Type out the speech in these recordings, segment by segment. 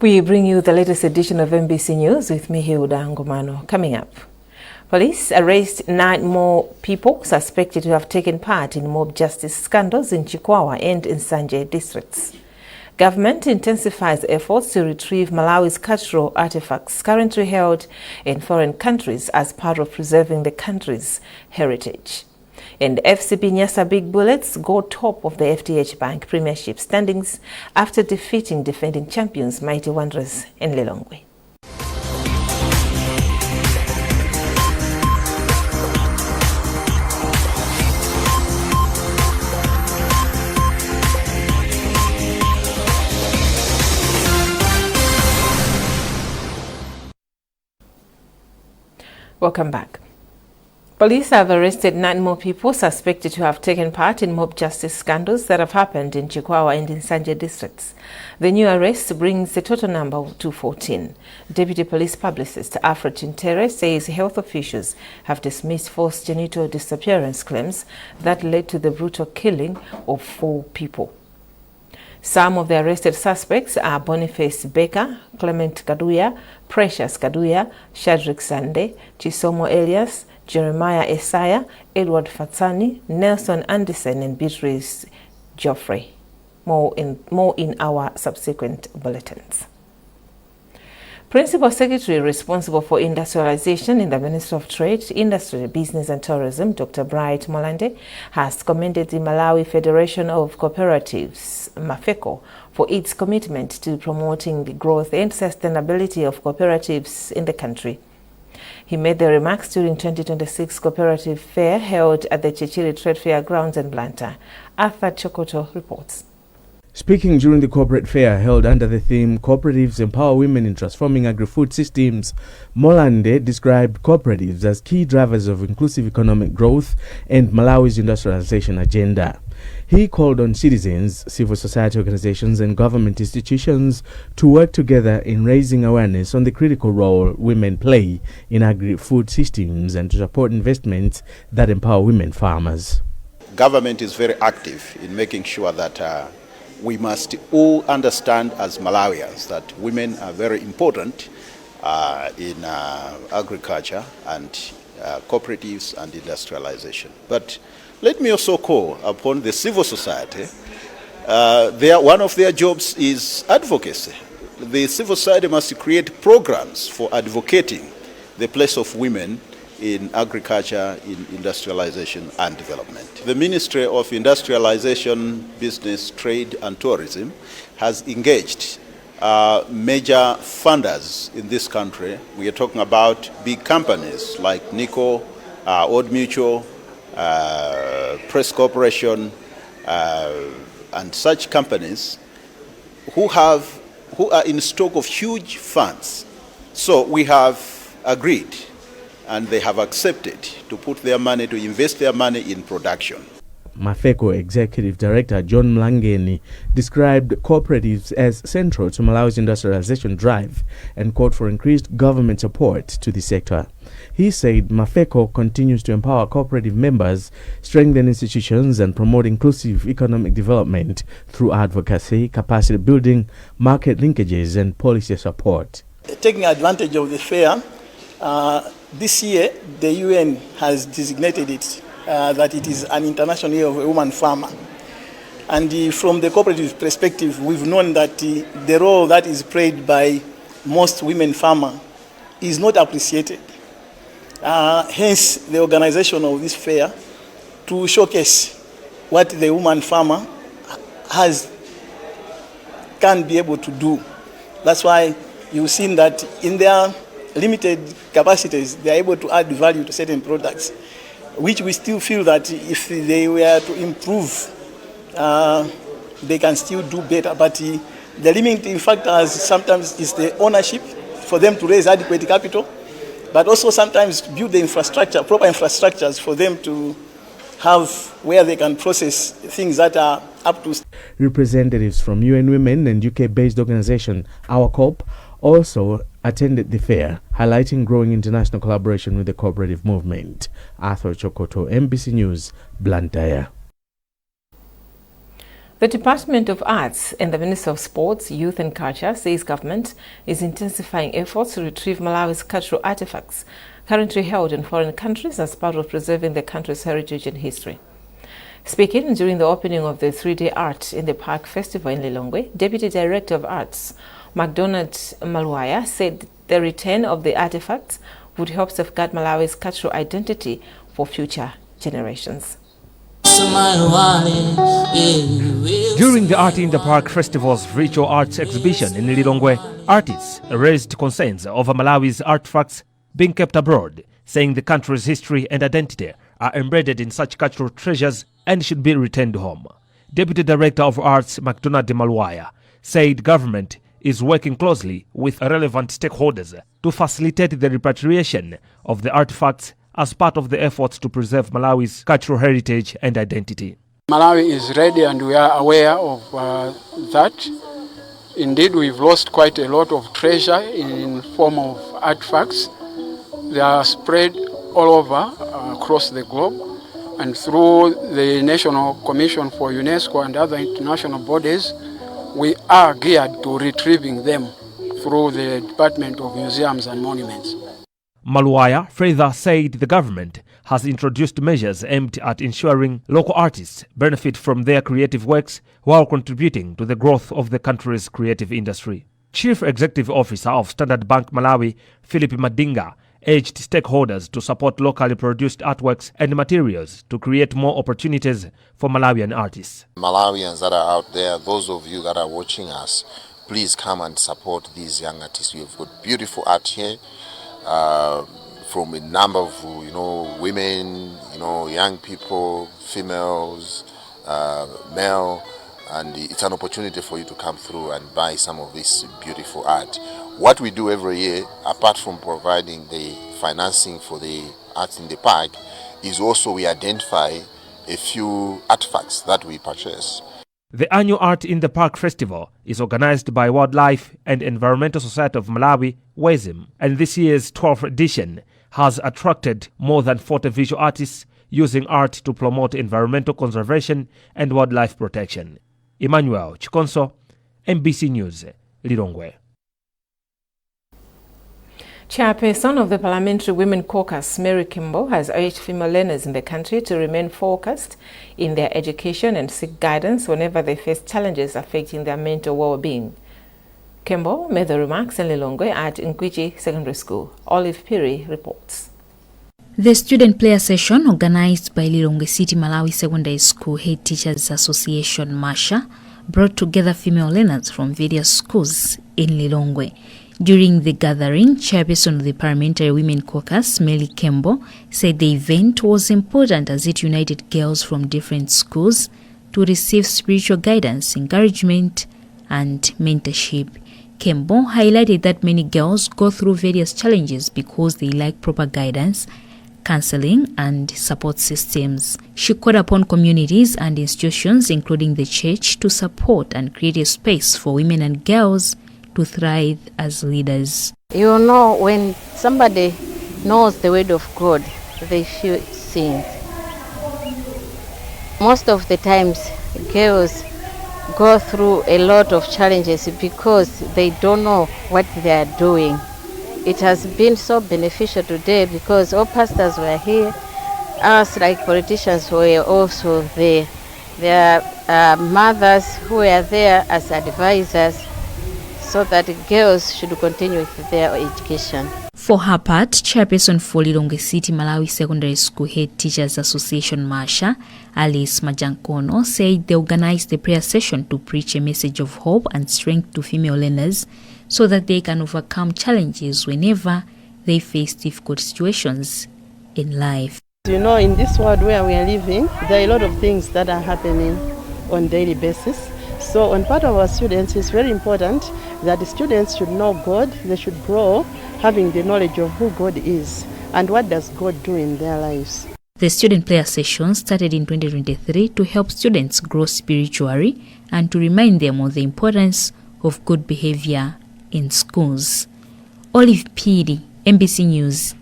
We bring you the latest edition of MBC News with me, Hilda Ngomano. Coming up, police arrest 9 more people suspected to have taken part in mob justice scandals in Chikwawa and in Nsanje districts. Government intensifies efforts to retrieve Malawi's cultural artifacts currently held in foreign countries as part of preserving the country's heritage. And FCB Nyasa Big Bullets go top of the FDH Bank Premiership standings after defeating defending champions Mighty Wanderers in Lilongwe. Welcome back. Police have arrested 9 more people suspected to have taken part in mob justice scandals that have happened in Chikwawa and in Nsanje districts. The new arrest brings the total number to 14. Deputy Police Publicist Alfred Chintere says health officials have dismissed false genital disappearance claims that led to the brutal killing of 4 people. Some of the arrested suspects are Boniface Baker, Clement Kaduya, Precious Kaduya, Shadrack Sande, Chisomo Elias, Jeremiah Esaya, Edward Fatsani, Nelson Anderson, and Beatrice Geoffrey. More in our subsequent bulletins. Principal Secretary responsible for industrialization in the Ministry of Trade, Industry, Business and Tourism, Dr. Bright Molande, has commended the Malawi Federation of Cooperatives, MAFECO, for its commitment to promoting the growth and sustainability of cooperatives in the country. He made the remarks during 2026 Cooperative Fair held at the Chichiri Trade Fair grounds in Blantyre. Arthur Chokoto reports. Speaking during the corporate fair held under the theme Cooperatives Empower Women in Transforming Agri-Food Systems, Molande described cooperatives as key drivers of inclusive economic growth and Malawi's industrialization agenda. He called on citizens, civil society organizations and government institutions to work together in raising awareness on the critical role women play in agri-food systems and to support investments that empower women farmers. Government is very active in making sure that we must all understand as Malawians that women are very important in agriculture and cooperatives and industrialization. But let me also call upon the civil society. One of their jobs is advocacy. The civil society must create programs for advocating the place of women in agriculture, in industrialization and development. The Ministry of Industrialization, Business, Trade and Tourism has engaged major funders in this country. We are talking about big companies like NICO, Old Mutual, Press Corporation, and such companies who are in stock of huge funds. So we have agreed and they have accepted to put their money, to invest their money in production. MAFECO Executive Director John Mlangeni described cooperatives as central to Malawi's industrialization drive and called for increased government support to the sector. He said MAFECO continues to empower cooperative members, strengthen institutions and promote inclusive economic development through advocacy, capacity building, market linkages and policy support. Taking advantage of the fair, this year the UN has designated it that it is an international year of a woman farmer. And from the cooperative perspective, we've known that the role that is played by most women farmers is not appreciated. Hence the organization of this fair to showcase what the woman farmer can be able to do. That's why you've seen that in their limited capacities, they are able to add value to certain products, which we still feel that if they were to improve, they can still do better. But the limiting factors sometimes is the ownership for them to raise adequate capital, but also sometimes build the infrastructure, proper infrastructures for them to have where they can process things that are up to. Representatives from UN Women and UK-based organization Our Corp also attended the fair, highlighting growing international collaboration with the cooperative movement. Arthur Chokoto, MBC News, Blantyre. The Department of Arts and the Minister of Sports, Youth and Culture says government is intensifying efforts to retrieve Malawi's cultural artifacts currently held in foreign countries as part of preserving the country's heritage and history. Speaking during the opening of the 3-day Art in the Park Festival in Lilongwe, Deputy Director of Arts, McDonald Malwaya, said the return of the artifacts would help safeguard Malawi's cultural identity for future generations. During the Art in the Park Festival's virtual arts exhibition in Lilongwe, artists raised concerns over Malawi's artifacts being kept abroad, saying the country's history and identity are embedded in such cultural treasures and should be returned home. Deputy Director of Arts McDonald Malwaya said government is working closely with relevant stakeholders to facilitate the repatriation of the artifacts as part of the efforts to preserve Malawi's cultural heritage and identity. Malawi is ready and we are aware of that. Indeed, we've lost quite a lot of treasure in form of artifacts. They are spread all over across the globe, and through the National Commission for UNESCO and other international bodies, we are geared to retrieving them through the Department of Museums and Monuments. Malwaya further said the government has introduced measures aimed at ensuring local artists benefit from their creative works while contributing to the growth of the country's creative industry. Chief Executive Officer of Standard Bank Malawi, Philip Madinga, urged stakeholders to support locally produced artworks and materials to create more opportunities for Malawian artists. Malawians that are out there, those of you that are watching us, please come and support these young artists. We've got beautiful art here from a number of women, young people, females, male, and it's an opportunity for you to come through and buy some of this beautiful art. What we do every year, apart from providing the financing for the Art in the Park, is also we identify a few artifacts that we purchase. The annual Art in the Park Festival is organized by Wildlife and Environmental Society of Malawi, WESM, and this year's 12th edition has attracted more than 40 visual artists using art to promote environmental conservation and wildlife protection. Emmanuel Chikonso, MBC News, Lilongwe. Chairperson of the Parliamentary Women Caucus, Mary Kimball, has urged female learners in the country to remain focused in their education and seek guidance whenever they face challenges affecting their mental well-being. Kimball made the remarks in Lilongwe at Nkwiji Secondary School. Olive Piri reports. The student player session organized by Lilongwe City Malawi Secondary School Head Teachers Association (MASHA) brought together female learners from various schools in Lilongwe. During the gathering, Chairperson of the Parliamentary Women Caucus, Mary Kimball, said the event was important as it united girls from different schools to receive spiritual guidance, encouragement, and mentorship. Kimball highlighted that many girls go through various challenges because they lack proper guidance, counseling, and support systems. She called upon communities and institutions, including the church, to support and create a space for women and girls to thrive as leaders. You know, when somebody knows the word of God, they feel seen. Most of the times, girls go through a lot of challenges because they don't know what they are doing. It has been so beneficial today because all pastors were here, us like politicians were also there. There are mothers who are there as advisors so that girls should continue with their education. For her part, Chairperson for Lilongwe City Malawi Secondary School Head Teachers Association (MASHA), Alice Majankono, said they organized the prayer session to preach a message of hope and strength to female learners so that they can overcome challenges whenever they face difficult situations in life. You know, in this world where we are living, there are a lot of things that are happening on a daily basis. So on part of our students, it's very important that the students should know God. They should grow having the knowledge of who God is and what does God do in their lives. The student player session started in 2023 to help students grow spiritually and to remind them of the importance of good behavior in schools. Olive Piri, MBC News,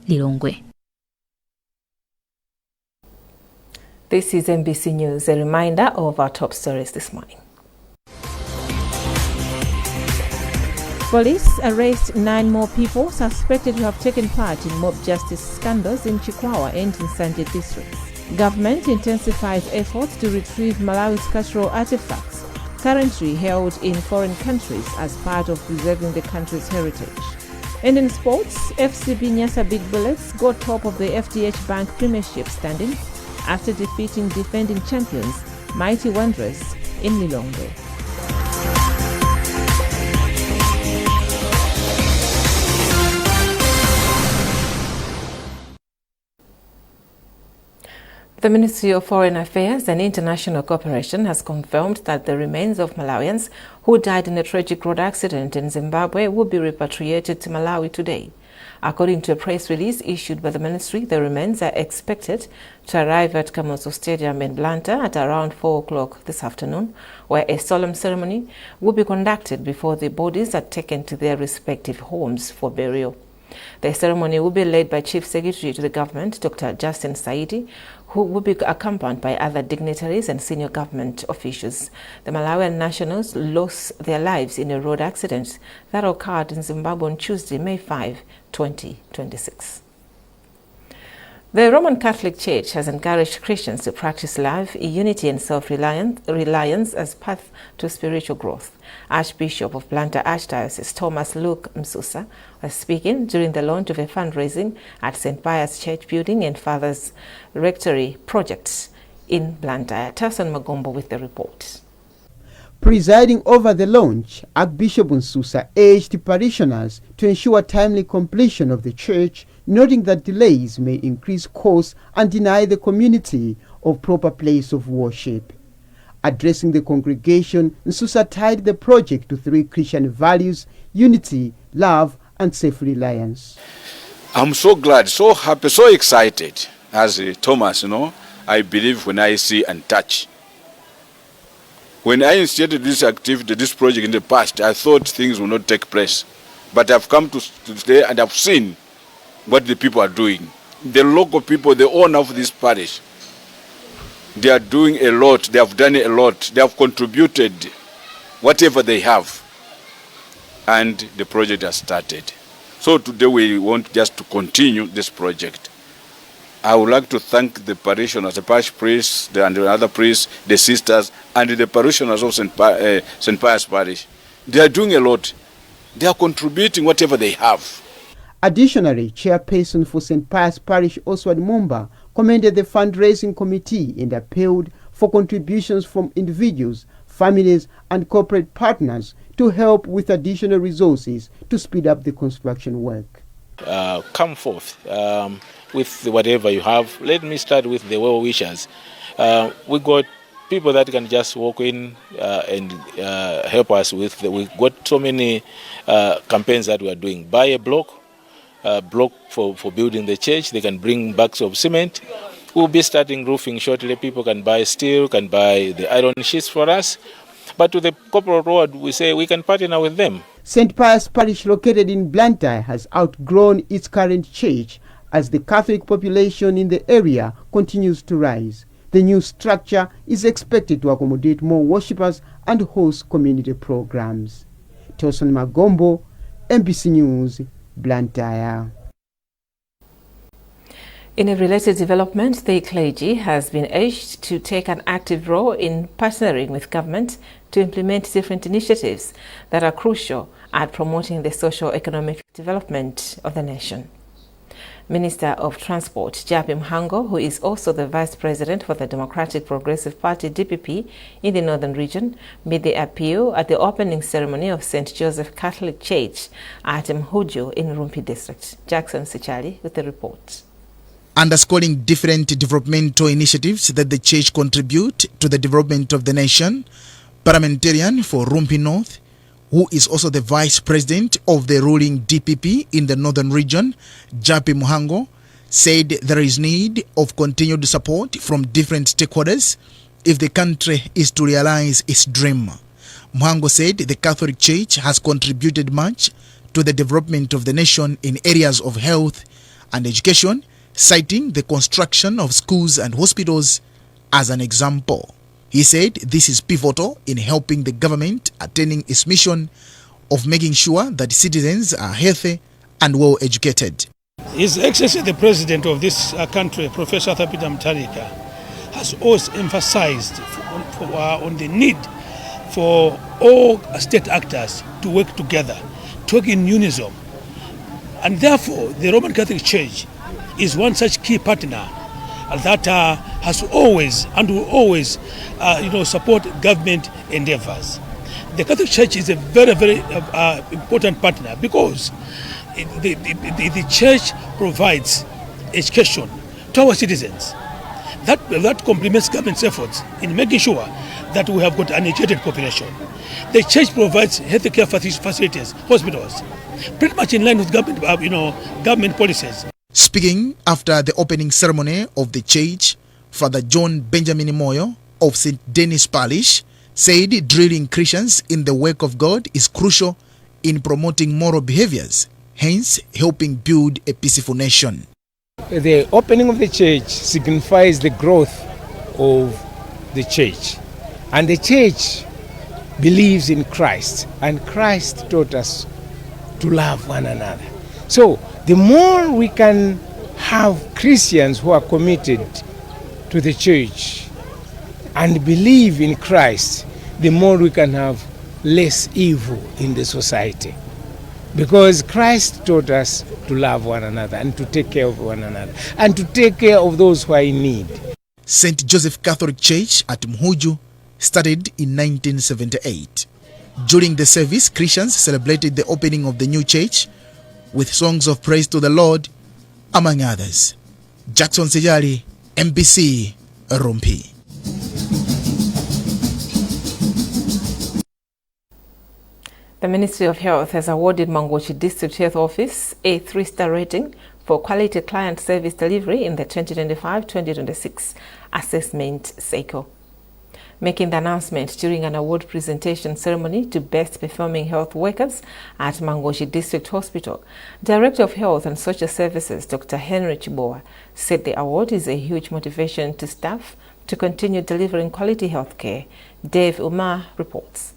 Lilongwe. This is NBC News, a reminder of our top stories this morning. Police arrest 9 more people suspected to have taken part in mob justice scandals in Chikwawa and in Sanje districts. Government intensifies efforts to retrieve Malawi's cultural artifacts, currently held in foreign countries, as part of preserving the country's heritage. And in sports, FCB Nyasa Big Bullets got top of the FDH Bank Premiership standings after defeating defending champions Mighty Wanderers in Lilongwe. The Ministry of Foreign Affairs and International Cooperation has confirmed that the remains of Malawians who died in a tragic road accident in Zimbabwe will be repatriated to Malawi today. According to a press release issued by the ministry, the remains are expected to arrive at Kamoso Stadium in Blantyre at around 4 o'clock this afternoon, where a solemn ceremony will be conducted before the bodies are taken to their respective homes for burial. The ceremony will be led by Chief Secretary to the government, Dr. Justin Saidi, who will be accompanied by other dignitaries and senior government officials. The Malawian nationals lost their lives in a road accident that occurred in Zimbabwe on Tuesday, May 5, 2026. The Roman Catholic Church has encouraged Christians to practice love, unity and self-reliance as path to spiritual growth. Archbishop of Blantyre Archdiocese Thomas Luke Msusa was speaking during the launch of a fundraising at St. Pius Church Building and Father's Rectory projects in Blantyre. Tasson Magombo with the report. Presiding over the launch, Archbishop Msusa urged parishioners to ensure timely completion of the church, noting that delays may increase costs and deny the community of proper place of worship. Addressing the congregation, Msusa tied the project to 3 Christian values: unity, love, and self-reliance. I'm so glad, so happy, so excited. As Thomas, I believe when I see and touch. When I initiated this activity, this project in the past, I thought things would not take place. But I've come to today and I've seen what the people are doing. The local people, the owner of this parish, they are doing a lot, they have done a lot, they have contributed whatever they have. And the project has started. So today we want just to continue this project. I would like to thank the parishioners, the parish priests, and the other priests, the sisters, and the parishioners of St. Pius Parish. They are doing a lot. They are contributing whatever they have. Additionally, Chairperson for St. Pius Parish, Oswald Mumba, commended the fundraising committee and appealed for contributions from individuals, families, and corporate partners to help with additional resources to speed up the construction work. Come forth with whatever you have. Let me start with the well-wishers. We got people that can just walk in and help us with. We got so many campaigns that we are doing. Buy a block for building the church. They can bring bags of cement. We'll be starting roofing shortly. People can buy steel, can buy the iron sheets for us. But to the corporate road, we say we can partner with them. St. Pius Parish, located in Blantyre, has outgrown its current church as the Catholic population in the area continues to rise. The new structure is expected to accommodate more worshippers and host community programs. Toson Magombo, NBC News, Blantyre. In a related development, the clergy has been urged to take an active role in partnering with government to implement different initiatives that are crucial at promoting the socio-economic development of the nation. Minister of Transport Japi Mhango, who is also the Vice President for the Democratic Progressive Party DPP in the Northern Region, made the appeal at the opening ceremony of St. Joseph Catholic Church at Mhujo in Rumpi District. Jackson Sichali with the report. Underscoring different developmental initiatives that the church contribute to the development of the nation, parliamentarian for Rumpi North, who is also the vice president of the ruling DPP in the Northern Region, Japi Mhango, said there is need of continued support from different stakeholders if the country is to realize its dream. Mhango said the Catholic Church has contributed much to the development of the nation in areas of health and education, citing the construction of schools and hospitals as an example. He said this is pivotal in helping the government attaining its mission of making sure that citizens are healthy and well educated. His Excellency the President of this country, Professor Thapita Mutharika, has always emphasized on the need for all state actors to work together, to work in unison. And therefore, the Roman Catholic Church is one such key partner that has always and will always support government endeavors. The Catholic Church is a very, very important partner because the Church provides education to our citizens. That complements government's efforts in making sure that we have got an educated population. The Church provides healthcare facilities, hospitals, pretty much in line with government policies. Speaking after the opening ceremony of the church, Father John Benjamin Moyo of St. Denis Parish said drilling Christians in the work of God is crucial in promoting moral behaviors, hence helping build a peaceful nation. The opening of the church signifies the growth of the church, and the church believes in Christ, and Christ taught us to love one another. So the more we can have Christians who are committed to the church and believe in Christ, the more we can have less evil in the society. Because Christ taught us to love one another and to take care of one another and to take care of those who are in need. St. Joseph Catholic Church at Mhuju started in 1978. During the service, Christians celebrated the opening of the new church with songs of praise to the Lord, among others. Jackson Sejali, MBC, Rumpi. The Ministry of Health has awarded Mangochi District Health Office a 3-star rating for quality client service delivery in the 2025-2026 assessment cycle. Making the announcement during an award presentation ceremony to best performing health workers at Mangochi District Hospital, Director of Health and Social Services Dr. Henry Chibowa said the award is a huge motivation to staff to continue delivering quality health care. Dave Umar reports.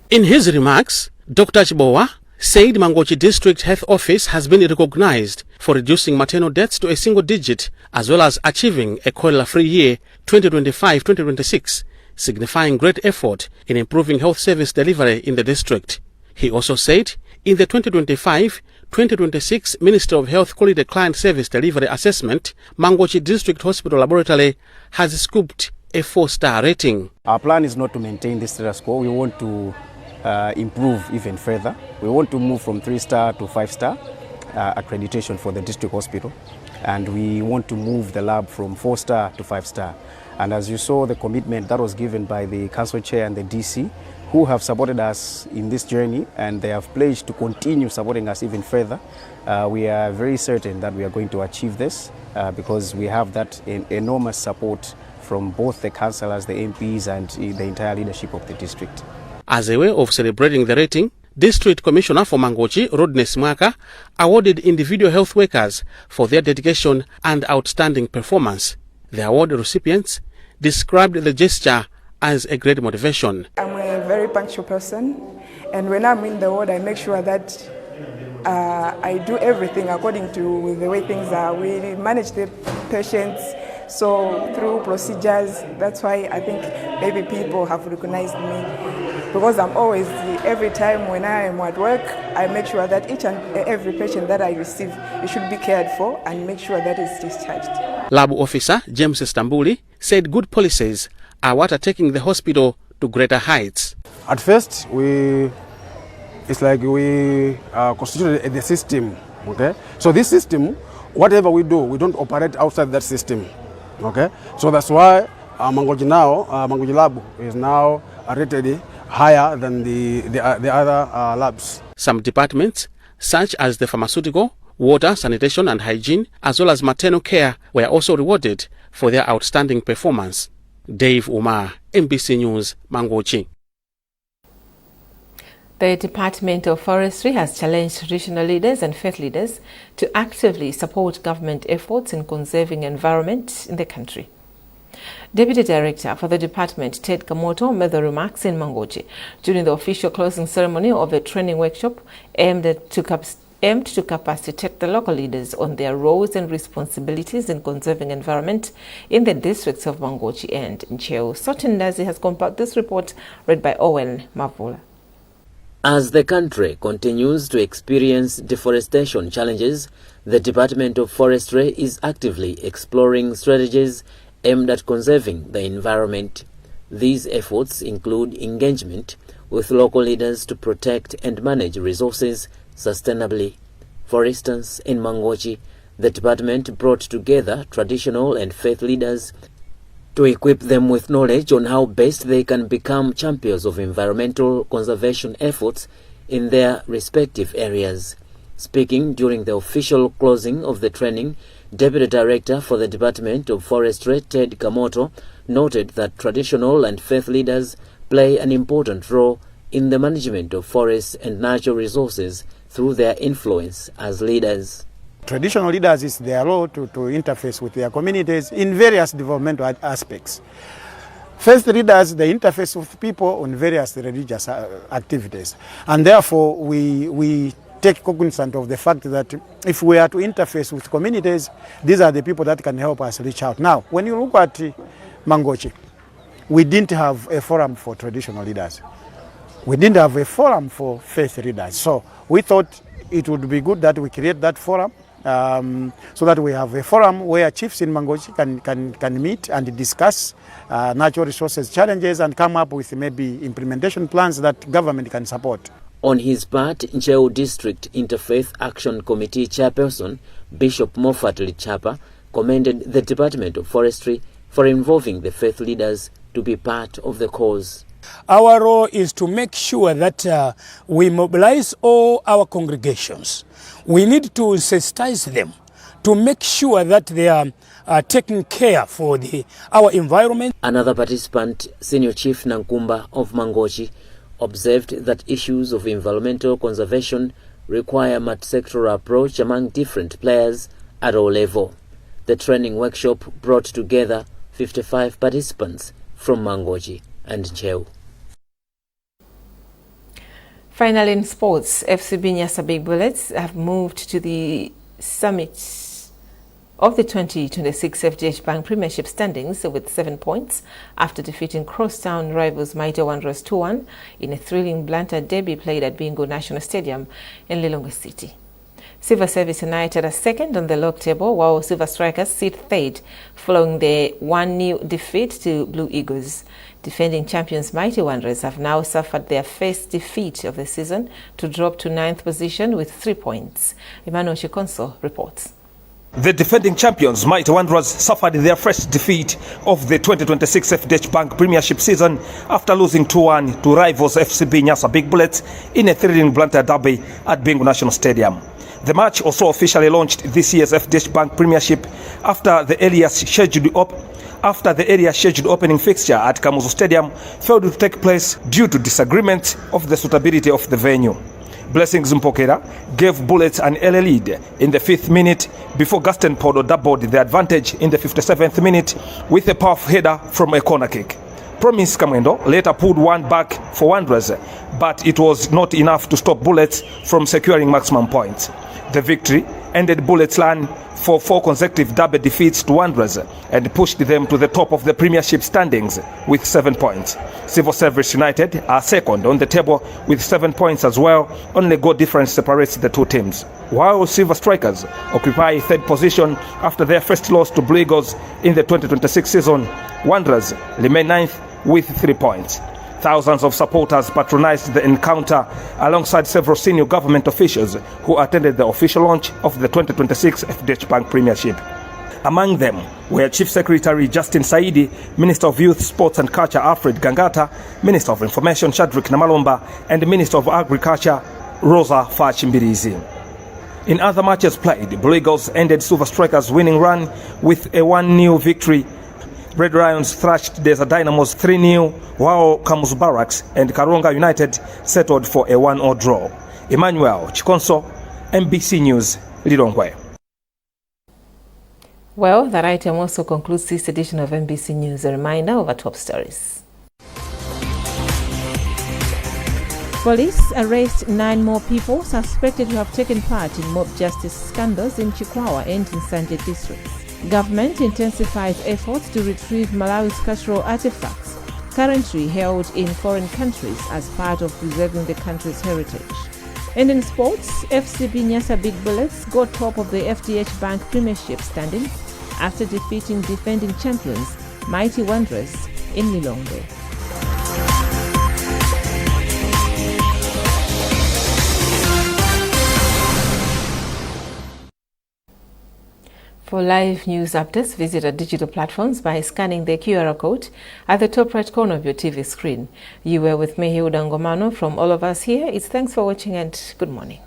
In his remarks, Dr. Chibowa said Mangochi District Health Office has been recognized for reducing maternal deaths to a single digit as well as achieving a cholera-free year 2025-2026, signifying great effort in improving health service delivery in the district. He also said in the 2025-2026 Ministry of Health Quality Client Service Delivery Assessment, Mangochi District Hospital Laboratory has scooped a 4-star rating. Our plan is not to maintain this status quo. We want to improve even further. We want to move from 3-star to 5-star accreditation for the district hospital, and we want to move the lab from 4-star to 5-star. And as you saw, the commitment that was given by the council chair and the DC, who have supported us in this journey, and they have pledged to continue supporting us even further. We are very certain that we are going to achieve this because we have that enormous support from both the councillors, the MPs, and the entire leadership of the district. As a way of celebrating the rating, District Commissioner for Mangochi, Rodney Smaka, awarded individual health workers for their dedication and outstanding performance. The award recipients described the gesture as a great motivation. I'm a very punctual person, and when I'm in the ward, I make sure that I do everything according to the way things are. We manage the patients, so through procedures. That's why I think maybe people have recognized me, because I'm always, every time when I am at work, I make sure that each and every patient that I receive, it should be cared for and make sure that it's discharged. Lab officer James Stambuli said good policies are what are taking the hospital to greater heights. At first, it's like we constituted the system, okay? So this system, whatever we do, we don't operate outside that system, okay? So that's why Mangochi Lab is now rated higher than the other labs. Some departments, such as the pharmaceutical, water, sanitation and hygiene, as well as maternal care, were also rewarded for their outstanding performance. Dave Umar, MBC News, Mangochi. The Department of Forestry has challenged traditional leaders and faith leaders to actively support government efforts in conserving environment in the country. Deputy Director for the department, Ted Kamoto, made the remarks in Mangochi during the official closing ceremony of a training workshop aimed to capacitate the local leaders on their roles and responsibilities in conserving environment in the districts of Mangochi and Ncheu. Sotin Ndazi has compiled this report, read by Owen Mavula. As the country continues to experience deforestation challenges, the Department of Forestry is actively exploring strategies aimed at conserving the environment. These efforts include engagement with local leaders to protect and manage resources sustainably. For instance, in Mangochi, the department brought together traditional and faith leaders to equip them with knowledge on how best they can become champions of environmental conservation efforts in their respective areas. Speaking during the official closing of the training, Deputy Director for the Department of Forestry, Ted Kamoto, noted that traditional and faith leaders play an important role in the management of forests and natural resources through their influence as leaders. Traditional leaders, is their role to interface with their communities in various developmental aspects. Faith leaders, they interface with people on various religious activities. And therefore, we take cognizance of the fact that if we are to interface with communities, these are the people that can help us reach out. Now, when you look at Mangochi, we didn't have a forum for traditional leaders. We didn't have a forum for faith leaders. So we thought it would be good that we create that forum so that we have a forum where chiefs in Mangochi can meet and discuss natural resources challenges and come up with maybe implementation plans that government can support. On his part, Ncheu District Interfaith Action Committee Chairperson Bishop Moffat Lichapa commended the Department of Forestry for involving the faith leaders to be part of the cause. Our role is to make sure that we mobilize all our congregations. We need to sensitize them to make sure that they are taking care for our environment. Another participant, Senior Chief Nankumba of Mangochi, observed that issues of environmental conservation require a multi-sectoral approach among different players at all levels. The training workshop brought together 55 participants from Mangochi and Ncheu. Finally, in sports, FCB Nyasa Big Bullets have moved to the summit of the 2026 FDH Bank Premiership standings with 7 points after defeating crosstown rivals Mighty Wanderers 2-1 in a thrilling Blantyre derby played at Bingo National Stadium in Lilongwe City. Silver Service United are second on the log table, while Silver Strikers sit third following their 1-0 defeat to Blue Eagles. Defending champions Mighty Wanderers have now suffered their first defeat of the season to drop to 9th position with 3 points. Emmanuel Chikonso reports. The defending champions, Mighty Wanderers, suffered their first defeat of the 2026 FDH Bank Premiership season after losing 2-1 to rivals FCB Nyasa Big Bullets in a thrilling Blantyre derby at Bingo National Stadium. The match also officially launched this year's FDH Bank Premiership after the area scheduled opening fixture at Kamuzu Stadium failed to take place due to disagreement of the suitability of the venue. Blessings Mpokera gave Bullets an early lead in the 5th minute before Gaston Podo doubled the advantage in the 57th minute with a powerful header from a corner kick. Promise Kamwendo later pulled one back for Wanderers, but it was not enough to stop Bullets from securing maximum points. The victory ended Bullets' run for 4 consecutive derby defeats to Wanderers and pushed them to the top of the Premiership standings with 7 points. Civil Service United are second on the table with 7 points as well. Only goal difference separates the two teams. While Silver Strikers occupy 3rd position after their first loss to Blue Eagles in the 2026 season, Wanderers remain 9th with 3 points. Thousands of supporters patronized the encounter alongside several senior government officials who attended the official launch of the 2026 FDH Bank Premiership. Among them were Chief Secretary Justin Saidi, Minister of Youth, Sports and Culture Alfred Gangata, Minister of Information Shadrack Namalomba, and Minister of Agriculture Rosa Fachimbirizi. In other matches played, Blue Eagles ended Silver Strikers' winning run with a 1-0 victory. Red Lions thrashed Desert Dynamos 3-0, while Kamuzu Barracks and Karonga United settled for a 1-0 draw. Emmanuel Chikonso, MBC News, Lilongwe. Well, that item also concludes this edition of MBC News. A reminder of our top stories. Police arrest 9 more people suspected to have taken part in mob justice scandals in Chikwawa and in Sanje districts. Government intensifies efforts to retrieve Malawi's cultural artifacts, currently held in foreign countries as part of preserving the country's heritage. And in sports, FCB Nyasa Big Bullets got top of the FDH Bank Premiership standing after defeating defending champions Mighty Wanderers in Lilongwe. For live news updates, visit our digital platforms by scanning the QR code at the top right corner of your TV screen. You were with me, Hilda Ngomano. From all of us here, it's thanks for watching and good morning.